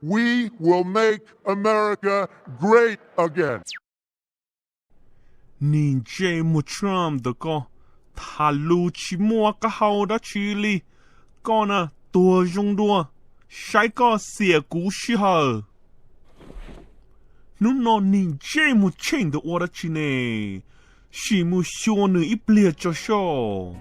We will make America great again. Niag ntsej muag Trump ntawm koj, tham lus tsis muaj qab hau dab tsi li. Koj na, tuag zoo dua, saib koj xiam kuv sij hawm. Hnub no niag ntsej muag Cheej ntawd ua dab tsi ne? Sim mus xyuas nws ib pliag tso soj.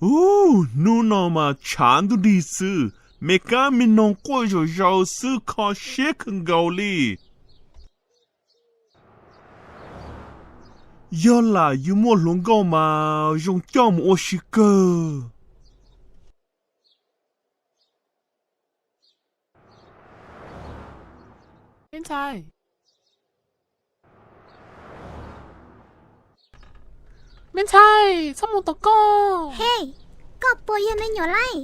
Ub, hnub no mas tshav ntuj nrig xwb, me kab me noog quaj zom zaws xwb, kho siab kawg nkaus li. Yog lam yus muaj hluas nkauj mas zoo coj mus ua si kawg. Me ntxhais, txhob mus tom koj. Hej, koj puas yog me nyuam laib?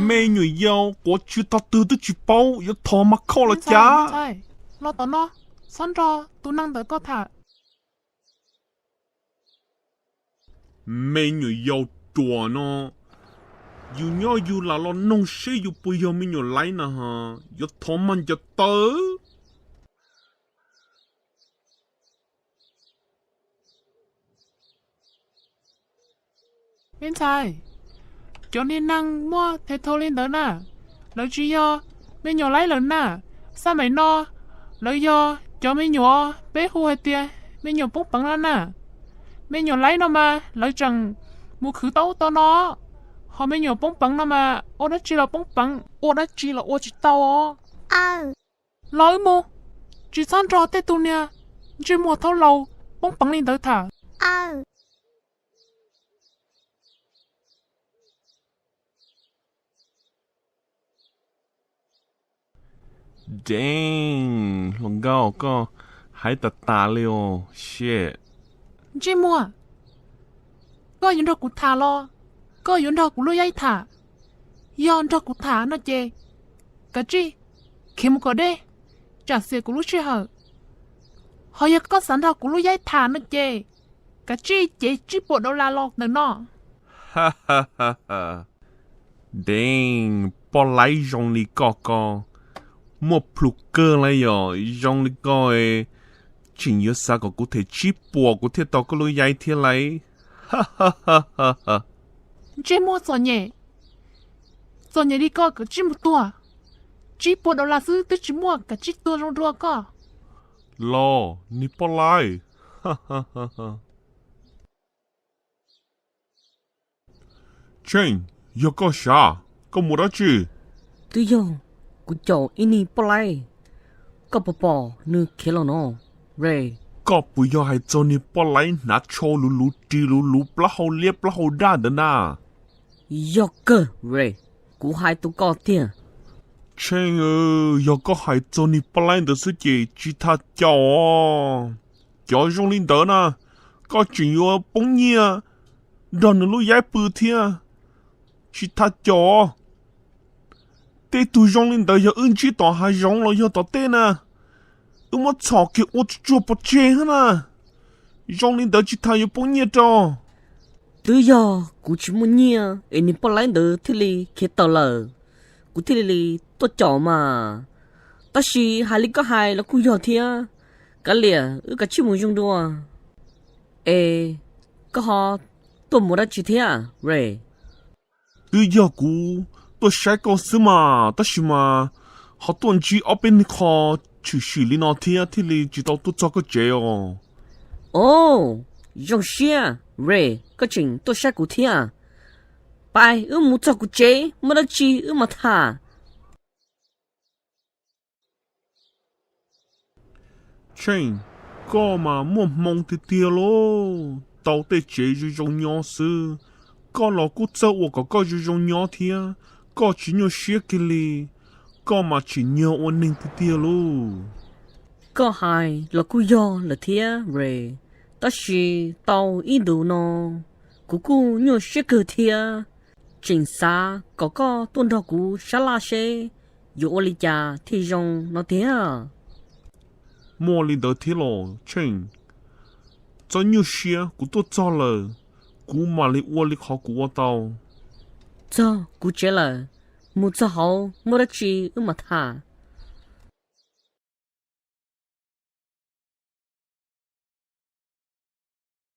Me nyuam yaus quav tsw tog twg twb tsis paub, yuav thov mas khauj los cas? Los tom no, txhob nrog tus neeg ntawd koj tham. Me nyuam yaus ruam no, yus nyob yus lam los noog seb yus puas yog me nyuam laib na ho, yuav thov mas ncaws taw. Me ntxhais, cov niag neeg muaj thev thau li ntawd na, lawv tsis yog me nyuam laib lawm na. Xab maim no lawv yog cov me nyuam peb hu hais tias me nyuam poob peev no na. Me nyuam laib no mas lawv tseem mus khwv tau ub tau no, ho me nyuam poob peev no mas ua dab tsi los poob peev, ua dab tsi los ua tsis tau os. Los wb mus, tsis txhob nrog tej tug niag ntsej muag thaub laus poob peev li ntawd tham. Deej, hluas nkauj, koj hais tas tas li os. Shit. Ntsej muag, koj yuav nrog kuv tham los koj yuav nrog kuv lub yaib tham? Yog nrog kuv tham no ces kav tsij khiav mus kom deb, tsam xiam kuv lub sij hawm. Ho yog koj xav nrog kuv lub yaib tham no ces kav tsij cev tsib puas dollar los ntawm no. Deej, poj laib zoo li koj ko, muaj plhus kawg lauj, yog zoo li koj tseem yuav xav kom kuv them tsib puas kuv thiaj tau koj lub yaib thiab lauj. Ntsej muag txom nyem, txom nyem li koj kav tsij mus tuag. Tsib puas dollar xwb twb tsis muaj, kav tsij tuag zoo dua koj. Los niag poj laib. Cheej, yog koj sav, koj mus dab tsi? Twb yog kuv caum ib niag poj laib, koj puas pom nws khiav los no, Ray? Koj puas yog hais txog niag poj laib hnav tsho luv luv ris luv luv plaub hau liab plaub hau daj ntawd na? Yog kawg Ray, kuv hais tus koj tiag. Cheej, yog koj hais txog niag poj laib ntawd xwb ces tsis tas caum os. Cov zoo li ntawd na, koj tseem yuav poob nyiaj nrog nws lub yaib pw thiab. Tsis tas caum. Tej tug zoo li ntawd yog wb ntsib tom hav zoov los yog tom teb na, wb muab txhom kiag ua tsuag tsuag pov tseg na. Zoo li ntawd tsis tas yuav poob nyiaj rau. Twb yog kuv tsis muaj nyiaj es niag poj laib ntawd thiaj li khiav tawm lawm, kuv thiaj li tuaj caum mas. Tab sis hais li koj hais los kuj yog thiab. Kav liam, wb kav tsij mus zoo dua. Es koj ho tuaj mus dab tsi thiab, Ray? Twb yog kuv tuaj saib koj xwb mas, tab sis mas ho tuaj ntsib ob peb niag qho tshwm sim li no thiab thiaj li tsis tau tuaj txog koj tsev os. Os, zoo siab, Ray, koj tseem tuaj saib kuv thiab. Pais, wb mus txog kuv tsev, muaj dab tsi wb mam tham. Cheej, koj mas muaj hmoo tiag tiag lauj, tau tej tsev zoo zoo nyob xwb. Koj los kuj txawj ua kom koj zoo zoo nyob thiab, koj tsis nyuaj siab kiag li. Koj mas tsim nyog ua neeg tiag tiag lauj. Koj hais los kuj yog lawm thiab Ray, Tab sis tau ib ntus no, kuv kuj nyuaj siab kawg thiab, tseem xav kom koj tuaj nrog kuv sab laj seb yuav ua li cas thiaj zoo no tiag. Muaj li ntawd thiab los Tsheej? Txhob nyuaj siab, kuv tuaj txog lawm, kuv mam li ua li qhov kuv ua tau. Txog kuv tsev lawm, mus txog hauv muaj dab tsi wb mam tham.